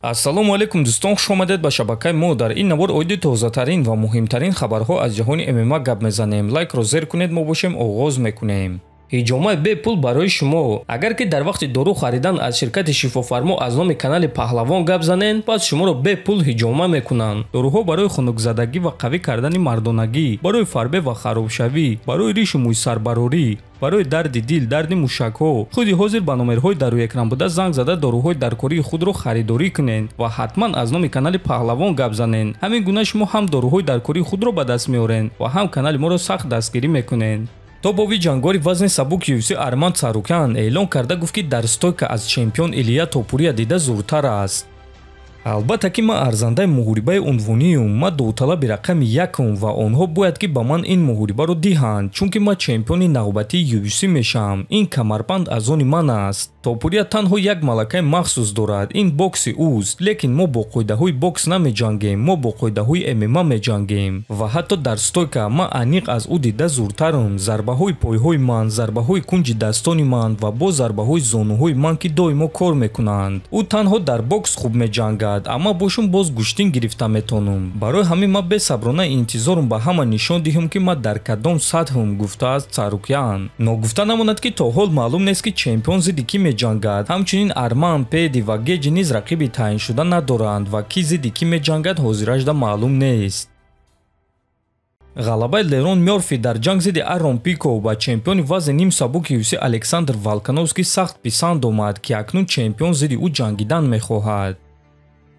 Ассалому алайкум дӯстон, хуш омадед ба шабакаи мо. Дар ин навор оиди тозатарин ва муҳимтарин хабарҳо аз ҷаҳони ММА гап мезанем. Лайкро зер кунед, мо бошем оғоз мекунем. Ҳиҷомаи бепул барои шумо. Агар ки дар вақти дору харидан аз ширкати Шифофармо аз номи канали Паҳлавон гап занен, пас шуморо бепул ҳиҷома мекунанд. Доруҳо барои хунукзадагӣ ва қавӣ кардани мардонагӣ, барои фарбе ва харобшавӣ, барои ришу мӯйсарбарорӣ, барои дарди дил, дарди мушакҳо. Худи ҳозир ба номерҳои дар рӯи экран буда занг зада доруҳои даркории худро харидорӣ кунед ва ҳатман аз номи канали Паҳлавон гап занен. Ҳамин гуна шумо ҳам доруҳои даркории худро ба даст меоред ва ҳам канали моро сахт дастгирӣ мекунед. Топови ҷангори вазни сабук UFC Арман Царукян эълон карда гуфт, ки дар стойка аз чемпион Илия Топурия дида зуртар аст. Албатта ки ман арзандаи муҳорибаи унвониюм, ман довталаби рақами якум ва онҳо бояд ки ба ман ин муҳорибаро диҳанд, чунки ман чемпиони навбатии UFC мешавам. Ин камарбанд аз они ман аст. Топурия танҳо як малакаи махсус дорад, ин бокси ӯст, лекин мо бо қоидаҳои бокс намеҷангем, мо бо қоидаҳои ММА меҷангем. Ва ҳатто дар стойка ман аниқ аз ӯ дида зуртарам. Зарбаҳои пойҳои ман, зарбаҳои кунҷи дастони ман ва боз зарбаҳои зонуҳои ман ки доимо кор мекунанд. Ӯ танҳо дар бокс хуб меҷангад, амма бошум боз гӯштин гирифта метонум. Барои ҳамин ман бесаброна интизорум ба ҳама нишон диҳам, ки ман дар кадом сатҳам, гуфтааст Царукян. Ногуфта намонад, ки то ҳол маълум нест, ки чемпион зидди кӣ меҷангад. Ҳамчунин Арман, Педи ва Геҷи низ рақиби таъиншуда надоранд ва кӣ зидди кӣ меҷангад ҳозиражда маълум нест. Ғалабаи Лерон Мёрфи дар ҷанг зидди Арон Пико ба чемпиони вазни ним сабуки UFC Александр Волкановский сахт писанд омад, ки акнун чемпион зидди ӯ ҷангидан мехоҳад.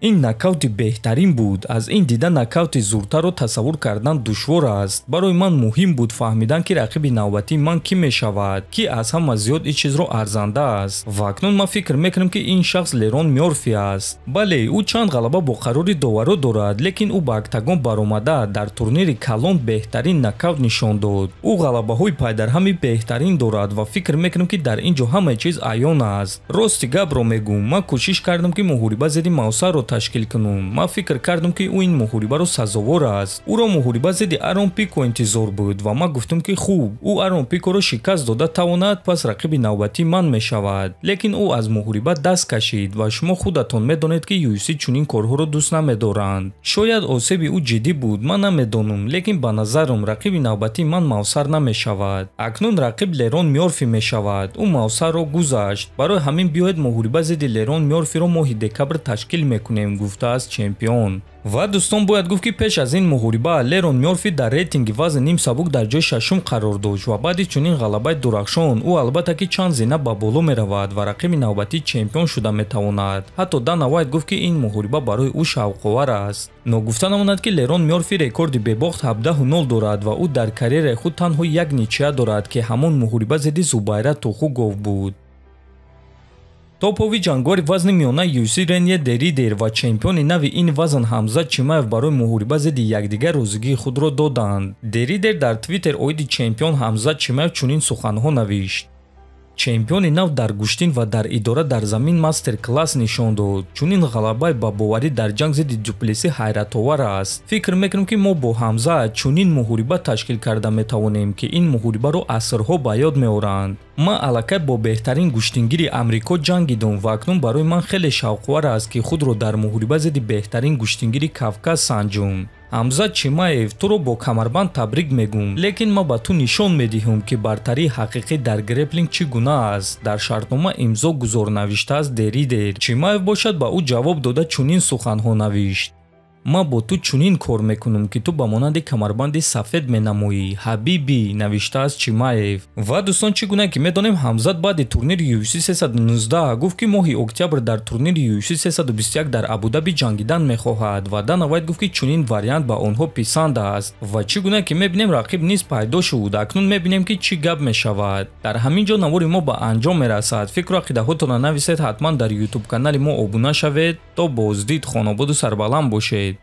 Ин нокаути беҳтарин буд. Аз ин дида нокаути зуртарро тасаввур кардан душвор аст. Барои ман муҳим буд фаҳмидан, ки рақиби навбатии ман кӣ мешавад, ки аз ҳама зиёд ин чизро арзанда аст. Ва акнун ман фикр мекунам, ки ин шахс Лерон Мёрфи аст. Бале, ӯ чанд ғалаба бо қарори доваро дорад, лекин ӯ ба октагон баромада дар турнири калон беҳтарин нокаут нишон дод. Ӯ ғалабаҳои пайдарҳами беҳтарин дорад ва фикр мекунам, ки дар ин ҷо ҳамаи чиз аён аст. Рости гапро мегӯм, ман кӯшиш кардам, ки муҳориба зидди Мавсарро ташкил кунум. Ман фикр кардам, ки ӯ ин муҳорибаро сазовор аст. Ӯро муҳориба зидди Арон Пико интизор буд ва ман гуфтам, ки хуб, ӯ Арон Пикоро шикаст дода тавонад, пас рақиби навбатии ман мешавад. Лекин ӯ аз муҳориба даст кашид ва шумо худатон медонед, ки UFC чунин корҳоро дӯст намедоранд. Шояд осеби ӯ ҷиддӣ буд, ман намедонам, лекин ба назарам рақиби навбатии ман Мавсар намешавад. Акнун рақиб Лерон Мёрфи мешавад. Ӯ Мавсарро гузашт. Барои ҳамин биёед муҳориба зидди Лерон Мёрфиро моҳи декабр ташкил мекунем, гуфтааст чемпион. Ва дӯстон, бояд гуфт, ки пеш аз ин муҳориба Лерон Мёрфи дар рейтинги вазни ним сабук дар ҷои шашум қарор дошт ва баъди чунин ғалабаи дурахшон ӯ албатта ки чанд зина ба боло меравад ва рақиби навбатии чемпион шуда метавонад. Ҳатто Дана Вайт гуфт, ки ин муҳориба барои ӯ шавқовар аст. Ногуфта намонад, ки Лерон Мёрфи рекорди бебохт 17-0 дорад ва ӯ дар карьераи худ танҳо як ничия дорад, ки ҳамон муҳориба зидди Зубайра Тухугов буд. Топови ҷангори вазни миёнаи UFC Ренье Деридер ва чемпиони нави ин вазн Ҳамзат Чимаев барои муҳориба зидди якдигар розигии худро доданд. Деридер дар Твиттер оиди чемпион Ҳамзат Чимаев чунин суханҳо навишт: чемпиони нав дар гӯштин ва дар идора дар замин мастер-класс нишон дод. Чунин ғалабаи ба боварӣ дар ҷанг зидди Дюплеси ҳайратовар аст. Фикр мекунам, ки мо бо Ҳамза чунин муҳориба ташкил карда метавонем, ки ин муҳорибаро асрҳо ба ёд меоранд. Ман аллакай бо беҳтарин гӯштингири Амрико ҷангидум ва акнун барои ман хеле шавқовар аст, ки худро дар муҳориба зидди беҳтарин гӯштингири Кавказ санҷум. Ҳамзат Чимаев, туро бо камарбанд табрик мегӯм, лекин ман ба ту нишон медиҳам, ки бартарии ҳақиқӣ дар греплинг чӣ гуна аст. Дар шартнома имзо гузор, навиштааст Деридер. Чимаев бошад ба ӯ ҷавоб дода чунин суханҳо навишт: ман бо ту чунин кор мекунам, ки ту ба монанди камарбанди сафед менамоӣ, ҳабибӣ, навиштааст Чимаев. Ва дӯстон, чӣ гуна ки медонем, Ҳамзат баъди турнири UFC 319 гуфт, ки моҳи октябр дар турнири UFC 321 дар Абудаби ҷангидан мехоҳад ва Дана Вайт гуфт, ки чунин вариант ба онҳо писанд аст. Ва чӣ гуна ки мебинем, рақиб низ пайдо шуд. Акнун мебинем, ки чӣ гап мешавад. Дар ҳамин ҷо навори мо ба анҷом мерасад. Фикру ақидаҳотонро нависед, ҳатман дар YouTube канали мо обуна шавед. То боздид, хонободу сарбаланд бошед.